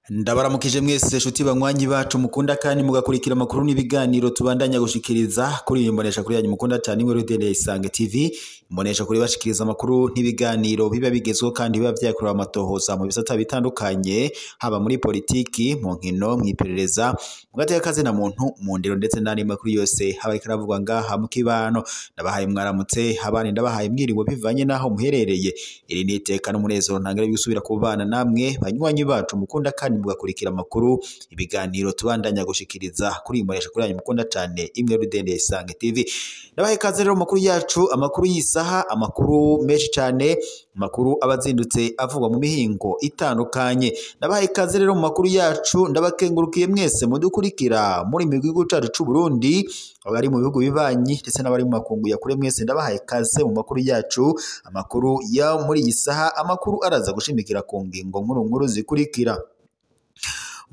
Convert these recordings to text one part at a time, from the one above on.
Ndabaramukije mwese shuti banywanyi bacu mukunda kandi mugakurikira amakuru n'ibiganiro tubandanya gushikiriza kuri iyi mbonesha kuri yanyu mukunda cyane imwe Rudende Isange TV. Imbonesha kuri bashikiriza amakuru n'ibiganiro biba bigezweho kandi biba vyakorewe amatohoza mu bisata bitandukanye, haba muri politiki, mu nkino, mw'iperereza, mu gateka kazina muntu, mu ndero ndetse n'andi makuru yose haba ariko aravugwa ngaha mu kibano. Ndabahaye mwaramutse, abandi ndabahaye mwiriwe bivanye naho muherereye. Iri ni iteka n'umunezero ntangere gusubira kubana namwe banywanyi bacu mukunda kandi mugakurikira amakuru ibiganiro tubandanya gushikiriza kuri imbonesha kuri yanyu mukunda cyane imwe Rudende Isange TV. Ndabahaye ikaze rero makuru yacu, amakuru y'isaha, amakuru menshi cyane, amakuru abazindutse avugwa mu mihingo itandukanye. Ndabahaye ikaze rero mu makuru yacu, ndabakengurukiye mwese mudukurikira muri mu gihugu cyacu c'u Burundi, abari mu bihugu bibanyi ndetse n'abari mu makungu ya kure, mwese ndabahaye ikaze mu makuru yacu, amakuru ya muri iyi saha, amakuru araza gushimikira ku ngingo nkuru nkuru zikurikira.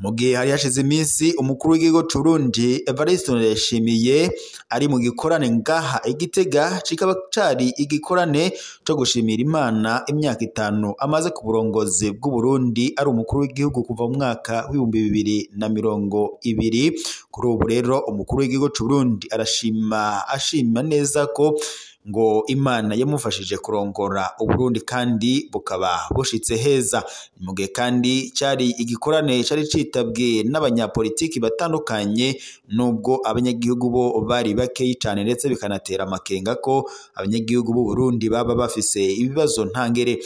Mu gihe hari hashize iminsi umukuru w'igihugu c'u Burundi Evariste Ndayishimiye ari mu gikorane ngaha i Gitega, kikaba cari igikorane co gushimira Imana imyaka 5 amaze ku burongozi bw'u Burundi ari umukuru w'igihugu kuva mu mwaka w'2020. Kuri ubu rero umukuru w'igihugu c'u Burundi arashima, ashima neza ko ngo Imana yamufashije kurongora Uburundi kandi bukaba bushitse heza. Mu gihe kandi cyari igikorane cari citabwe n'abanyapolitiki batandukanye, nubwo abanyagihugu bo bari bakeyi cyane, ndetse bikanatera amakenga ko abanyagihugu b'u Burundi baba bafise ibibazo ntangere.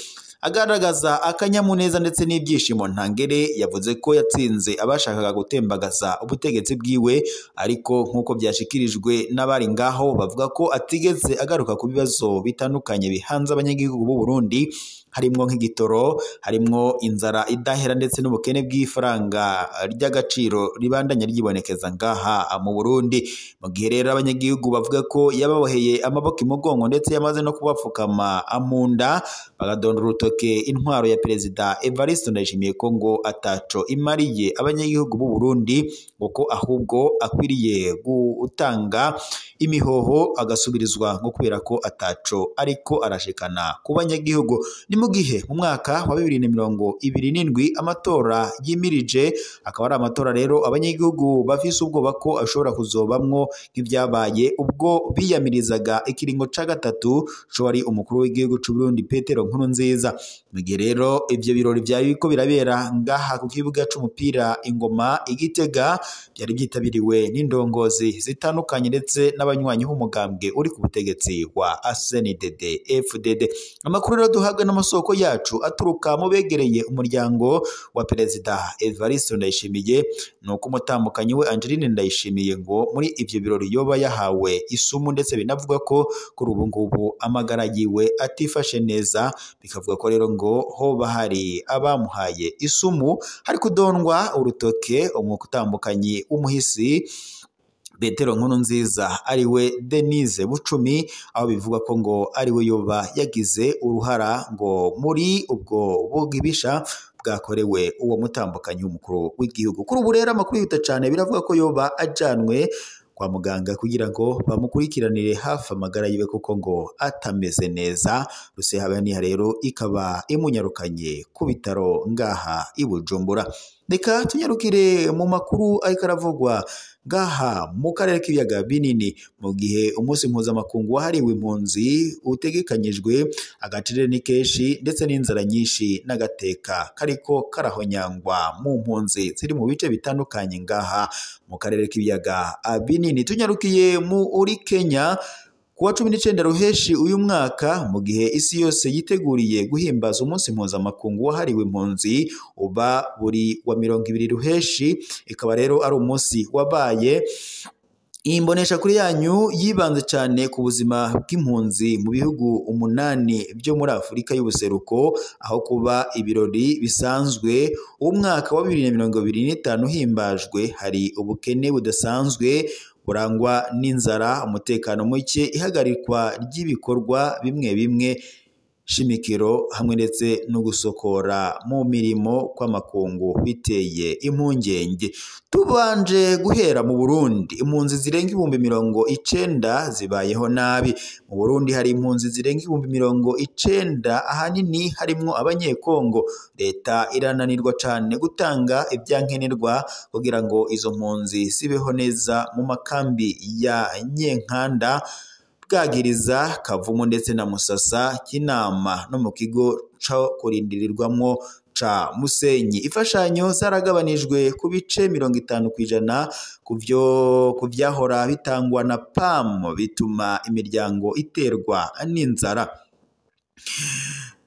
Agaragaza akanyamuneza ndetse n'ibyishimo ntangere, yavuze ko yatsinze abashakaga gutembagaza ubutegetsi bwiwe, ariko nk'uko byashikirijwe n'abari ngaho bavuga ko atigeze agaruka ku bibazo bitandukanye bihanze abanyagihugu b'u Burundi, harimwo nk'igitoro, harimwo inzara idahera ndetse n'ubukene bw'ifaranga ry'agaciro ribandanya ryibonekeza ngaha mu Burundi. Mu gihe rero abanyagihugu bavuga ko yababoheye amaboko imugongo ndetse yamaze no kubapfukama amunda, bagadondora urutoke intwaro ya Perezida Evariste Ndayishimiye ko ngo ataco imariye abanyagihugu b'u Burundi, ngo ahubwo akwiriye gutanga imihoho agasubirizwa ngo kubera ko ataco ariko arashikana ku banyagihugu. Ni mu gihe mu mwaka wa 2027 amatora yimirije, akaba ari amatora rero abanyagihugu bafise ubwoba ko ashobora kuzobamwo nk'ivyabaye ubwo biyamirizaga ikiringo ca gatatu co wari umukuru w'igihugu c'u Burundi Petero Nkurunziza. Mu gihe rero ivyo birori vyari biriko birabera ngaha ku kibuga c'umupira Ingoma i Gitega, byari byitabiriwe n'indongozi zitandukanye ndetse n'abanywanyi b'umugambwe uri ku butegetsi wa CNDD FDD. Amakuru rero duhabwa n'amasoko yacu aturuka mu begereye umuryango wa Perezida Evariste Ndayishimiye, nuko umutambukanyi we Angeline Ndayishimiye ngo muri ivyo birori yoba yahawe isumu, ndetse binavuga ko kuri ubu ngubu amagara yiwe atifashe neza, bikavuga ko rero ngo hoba hari abamuhaye isumu. Hari kudondwa urutoke umutambukanyi w'umuhisi Petero Nkurunziza ariwe Denise Bucumi, aho bivuga ko ngo ariwe yoba yagize uruhara ngo muri ubwo bugibisha bwakorewe uwo mutambukanyi w'umukuru w'igihugu. Kuri ubu rero amakuru yihuta cyane biravuga ko yoba ajanwe kwa muganga kugira ngo bamukurikiranire hafi amagara yiwe kuko ngo atameze neza. Rusehabaniha rero ikaba imunyarukanye ku bitaro ngaha i Bujumbura. Reka tunyarukire mu makuru ariko aravugwa ngaha mu karere k'ibiyaga binini. Mu gihe umunsi mpuzamakungu wahariwe impunzi utegekanyijwe, agacerere ni kenshi ndetse n'inzara nyinshi n'agateka kariko karahonyangwa mu mpunzi ziri mu bice bitandukanye ngaha mu karere k'ibiyaga binini. Tunyarukiye muri Kenya kuwa 19 Ruheshi uyu mwaka, mu gihe isi yose yiteguriye guhimbaza umunsi mpuzamakungu wahariwe impunzi uba buri wa 20 Ruheshi, ikaba rero ari umunsi wabaye. Iyi mbonesha kuri yanyu yibanze cyane ku buzima bw'impunzi mu bihugu 8 byo muri Afurika y'ubuseruko, aho kuba ibirori bisanzwe umwaka wa 2025 uhimbajwe hari ubukene budasanzwe burangwa n'inzara, umutekano muke, ihagarikwa ry'ibikorwa bimwe bimwe shimikiro hamwe ndetse no gusokora mu mirimo kw'amakungu biteye impungenge. Tubanje guhera mu Burundi, impunzi zirenga 90,000 zibayeho nabi. Mu Burundi hari impunzi zirenga 90,000, ahanini harimwo abanyekongo. Leta irananirwa cane gutanga ivyankenerwa kugira ngo izo mpunzi zibeho neza mu makambi ya Nyenkanda, Bwagiriza, Kavumu ndetse na Musasa, Kinama no mu kigo co kurindirirwamwo ca Musenyi. Imfashanyo zaragabanijwe ku bice 50% ku vyahora bitangwa na PAM, bituma imiryango iterwa n'inzara.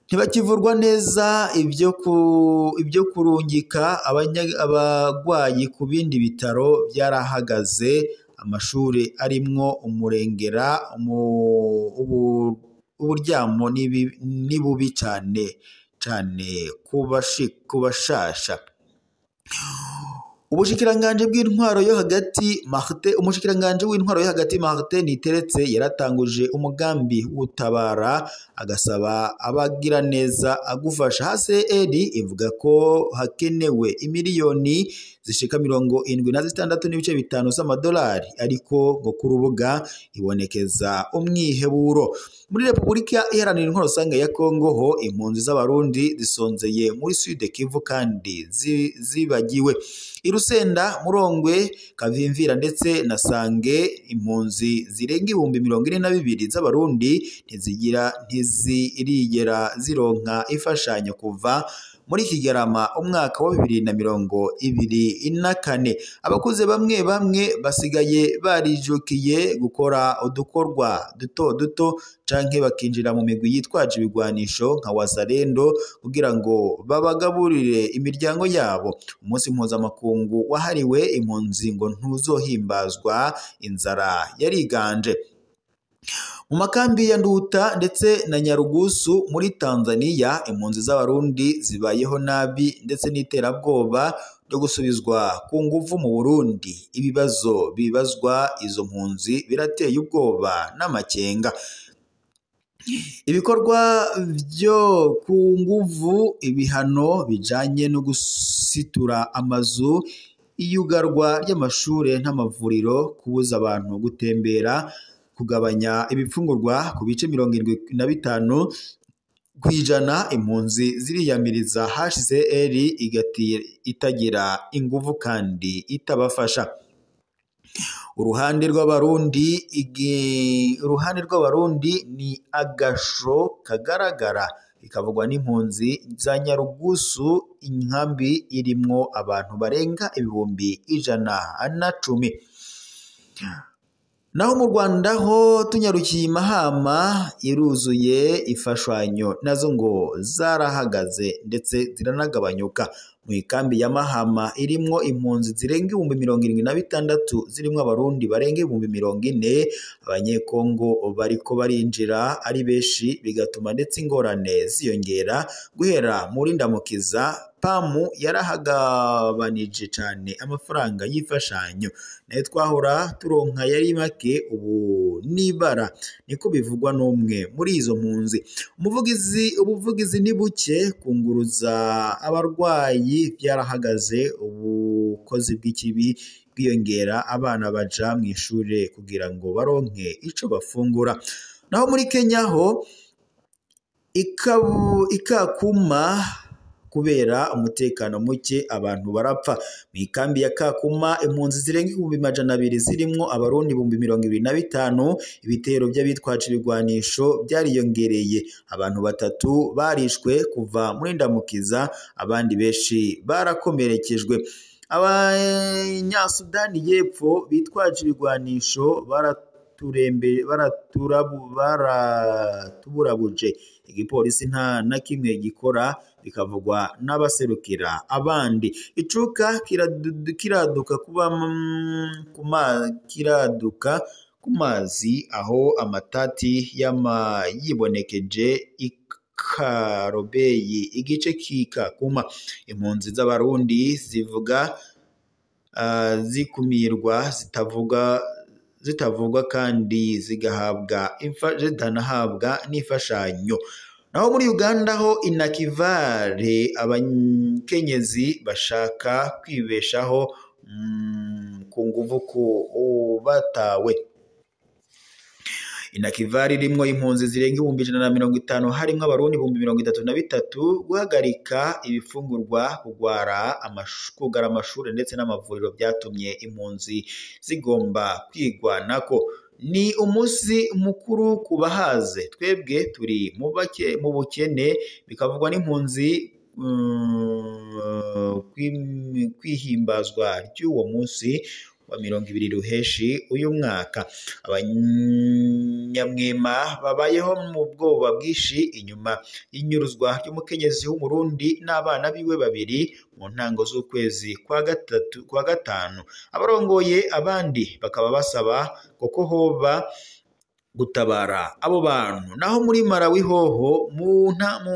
Ntibakivurwa neza, ibyo kurungika abagwayi ku bindi bitaro byarahagaze. Amashuri arimwo umurengera, uburyamo ni bubi cane cane kubashasha. Ubushikiranganje bw'intwaro yo hagati Martin, umushikiranganje w'intwaro yo hagati Martin Niteretse yaratanguje umugambi w'utabara, agasaba abagira neza agufasha. HCR ivuga ko hakenewe imiliyoni zishika 76.5 z'amadolari, ariko ngo ku rubuga ibonekeza umwiheburo. Muri Repubulika Iharanira Intwaro Rusange ya Kongo ho impunzi z'Abarundi zisonzeye muri Sud Kivu kandi zibagiwe. Irusenda, Murongwe, Kavimvira ndetse na Sange, impunzi zirenga 42,000 z'Abarundi ntizirigera zironka imfashanyo kuva muri Kigarama umwaka wa 2024. Abakuze bamwe bamwe basigaye barijukiye gukora udukorwa duto duto canke bakinjira mu migwi yitwaje ibigwanisho nka Wazalendo kugira ngo babagaburire imiryango yabo. Umunsi mpuzamakungu wahariwe impunzi ngo ntuzohimbazwa, inzara yariganje. Mu makambi ya Nduta ndetse na Nyarugusu muri Tanzania, impunzi z'Abarundi zibayeho nabi ndetse n'iterabwoba ryo gusubizwa ku nguvu mu Burundi. Ibibazo bibazwa izo mpunzi birateye ubwoba n'amakenga. Ibikorwa vyo ku nguvu, ibihano bijanye no gusitura amazu, iyugarwa ry'amashure n'amavuriro, kubuza abantu gutembera, kugabanya ibifungurwa ku bice 75%, impunzi ziriyamiriza HCR itagira inguvu kandi itabafasha. Uruhande rw'Abarundi ni agasho kagaragara, ikavugwa n'impunzi za Nyarugusu, inkambi irimwo abantu barenga 110,000. Naho mu Rwanda ho tunyarukiye Mahama iruzuye, imfashanyo nazo ngo zarahagaze ndetse ziranagabanyuka. Mu ikambi ya Mahama irimwo impunzi zirenga 76,000 zirimwo Abarundi barenga 40,000, Abanyekongo bariko barinjira ari benshi, bigatuma ndetse ingorane ziyongera. Guhera muri Ndamukiza, PAM yarahagabanije cane amafaranga y'imfashanyo, nayo twahora turonka yari make ubu nibara, niko bivugwa n'umwe muri izo mpunzi. Ubuvugizi ni buke, kunguruza abarwayi byarahagaze, ubukozi bw'ikibi bwiyongera, abana baja mw'ishure kugira ngo baronke ico bafungura. Naho muri Kenya ho ikakuma kubera umutekano muke abantu barapfa. Mu ikambi ya Kakuma impunzi zirenga 200,000 zirimwo Abarundi 25,000, ibitero by'abitwaje ibigwanisho byariyongereye. Abantu 3 barishwe kuva muri Ndamukiza, abandi benshi barakomerekejwe. Abanyasudani y'Epfo bitwaje ibigwanisho baratuburabuje igipolisi nta na kimwe gikora, bikavugwa n'abaserukira abandi. Icuka kiraduka kiraduka ku mazi aho amatati yibonekeje ikarobeyi igice kikakuma. Impunzi z'Abarundi zivuga zikumirwa zitavugwa kandi zigahabwa zitanahabwa n'imfashanyo. Naho muri Uganda ho inakivare abakenyezi bashaka kwibeshaho ku nguvu ku batawe. Inakivari irimwo impunzi zirenga 150,000 harimwo abarundi 33,000. Guhagarika ibifungurwa, kugara amashuri ndetse n'amavuriro byatumye impunzi zigomba kwigwanako. Ni umunsi mukuru ku bahaze, twebwe turi mu bukene, bikavugwa n'impunzi kwihimbazwa ry'uwo munsi wa 20 Ruheshi uyu mwaka. Abanyamwema babayeho mu bwoba bwinshi inyuma y'inyuruzwa ry'umukenyezi w'Umurundi n'abana biwe babiri mu ntango z'ukwezi kwa gatanu. Abarongoye abandi bakaba basaba koko hoba gutabara abo bantu. Naho muri Malawi hoho mu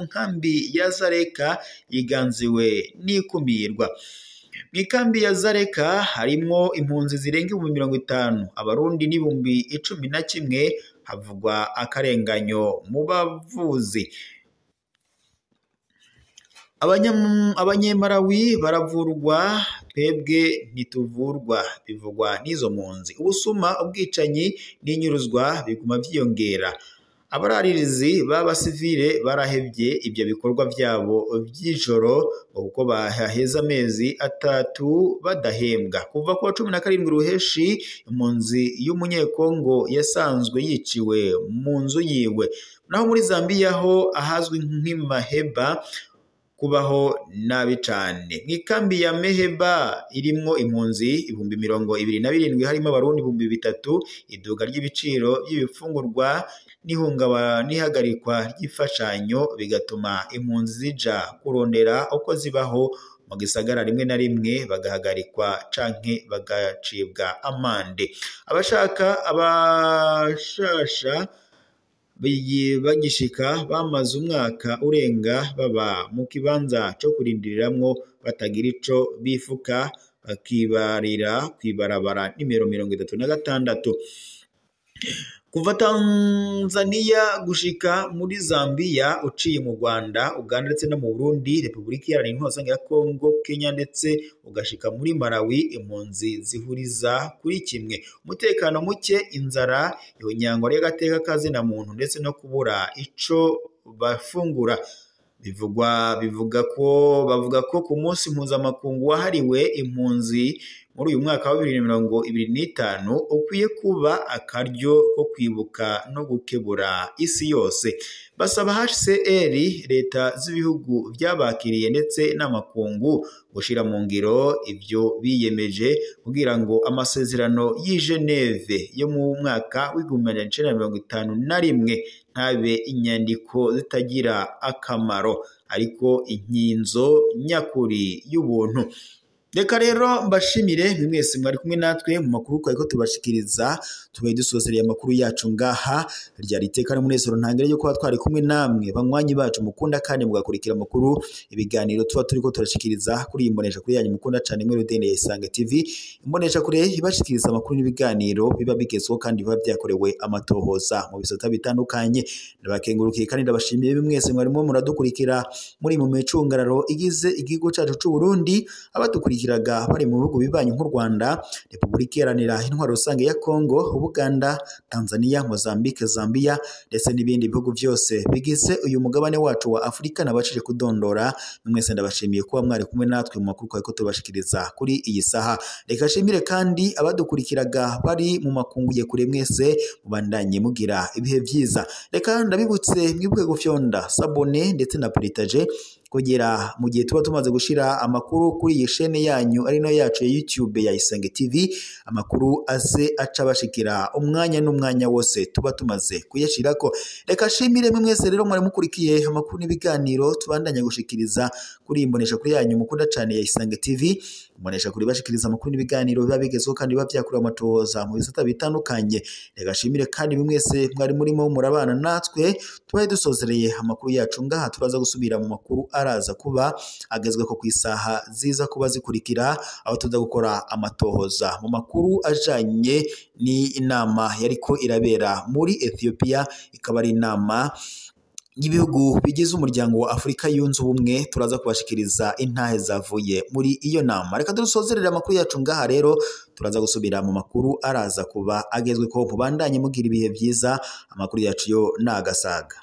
nkambi ya Zareka yiganziwe n'ikumirwa. Mw'ikambi ya Zareka harimwo impunzi zirenga 50,000, abarundi n'11,000. Havugwa akarenganyo mu bavuzi. Abanyemarawi baravurwa, twebwe ntituvurwa, bivugwa n'izo mpunzi. Ubusuma, ubwicanyi n'inyuruzwa biguma vyiyongera. Abararirizi b'abasivile barahevye ibyo bikorwa vyabo vy'ijoro kuko bahaheza amezi 3 badahembwa. Kuva kuwa 17 Ruheshi impunzi y'umunyekongo yasanzwe yiciwe mu nzu yiwe. Naho muri Zambia ho ahazwi nk'Imaheba kubaho nabi cane. Mw'ikambi ya Meheba irimwo impunzi 27,000 harimo abarundi 3,000. Iduga ry'ibiciro by'ibifungurwa n'ihagarikwa ry'imfashanyo bigatuma impunzi zija kurondera uko zibaho mu gisagara, rimwe na rimwe bagahagarikwa canke bagacibwa amande. Abashaka abashasha bagishika bamaze umwaka urenga baba mu kibanza co kurindiriramwo batagira ico bifuka, bakibarira kwibarabara nimero 36. Kuva Tanzania gushika muri Zambia uciye mu Rwanda, Uganda ndetse no mu Burundi, Republika Iharanira Intwaro Rusange ya Kongo, Kenya ndetse ugashika muri Malawi, impunzi zihuriza kuri kimwe: umutekano muke, inzara, ihonyangwa ry'agateka kazina muntu ndetse no kubura ico bafungura. Bavuga ko ku munsi mpuzamakungu wahariwe impunzi muri uyu mwaka wa 2025 ukwiye kuba akaryo ko kwibuka no gukebura isi yose. Basaba HCR, leta z'ibihugu byabakiriye ndetse n'amakungu gushira mu ngiro ibyo biyemeje kugira ngo amasezerano y'i Geneve yo mu mwaka w'1951 ntabe inyandiko zitagira akamaro, ariko inkinzo nyakuri y'ubuntu. Reka rero mbashimire mwese mwari kumwe natwe mu makuru twari tubashikiriza. Tubaye dusozereye amakuru yacu ngaha. Ryari iteka n'umunezero ntangere yo kuba twari kumwe namwe banywanyi bacu mukunda kandi mugakurikira amakuru, ibiganiro tuba turiko turashikiriza kuri iyi mbonesha kuri yanyu mukunda cyane muri Rudende ya Isange TV. Imbonesha kure ibashikiriza amakuru n'ibiganiro biba bigezweho kandi biba byakorewe amatohoza mu bisata bitandukanye. Ndabakengurukiye kandi ndabashimiye mwese mwarimo muradukurikira muri mu micungararo igize igihugu cacu c'u Burundi, abadukurikira bari mu bihugu bibanyi nk'u Rwanda, Republika Iharanira Intwaro Rusange ya Kongo, Uganda, Tanzania, Mozambique, Zambia ndetse n'ibindi bihugu byose bigize uyu mugabane wacu wa Afurika nabashije kudondora. Mwese ndabashimiye kuba mwari kumwe natwe mu makuru twari tubashikiriza kuri iyi saha. Reka shimire kandi abadukurikiraga bari mu makungu ya kure, mwese mubandanye mugira ibihe byiza. Reka ndabibutse mwibuke gufyonda sabone ndetse na partage kugera mu gihe tuba tumaze gushira amakuru kuri iyi chaîne yanyu ari no yacu ya YouTube ya Isange TV, amakuru aze aca bashikira umwanya n'umwanya wose tuba tumaze kuyashirako. Reka shimire mwese rero mwari mukurikiye amakuru n'ibiganiro tubandanya gushikiriza kuri imbonesha kuri yanyu mukunda cyane ya Isange TV. Imbonesha kuri bashikiriza amakuru n'ibiganiro biba bigezweho kandi biba byakura amatohoza mu bisata bitandukanye. Reka shimire kandi mwese mwari murimo murabana natwe tubaye dusozereye amakuru yacu ngaha. Turaza gusubira mu makuru araza kuba agezweho ku isaha ziza kuba zikurikira, aho tuza gukora amatohoza mu makuru ajanye n'inama yariko irabera muri Ethiopia, ikaba ari inama y'ibihugu bigize umuryango wa Afurika yunze ubumwe. Turaza kubashikiriza intahe zavuye muri iyo nama. Reka dusozerere amakuru yacu ngaha rero, turaza gusubira mu makuru araza kuba agezwe ko. Mubandanye mugira ibihe byiza, amakuru yacu yo nagasaga.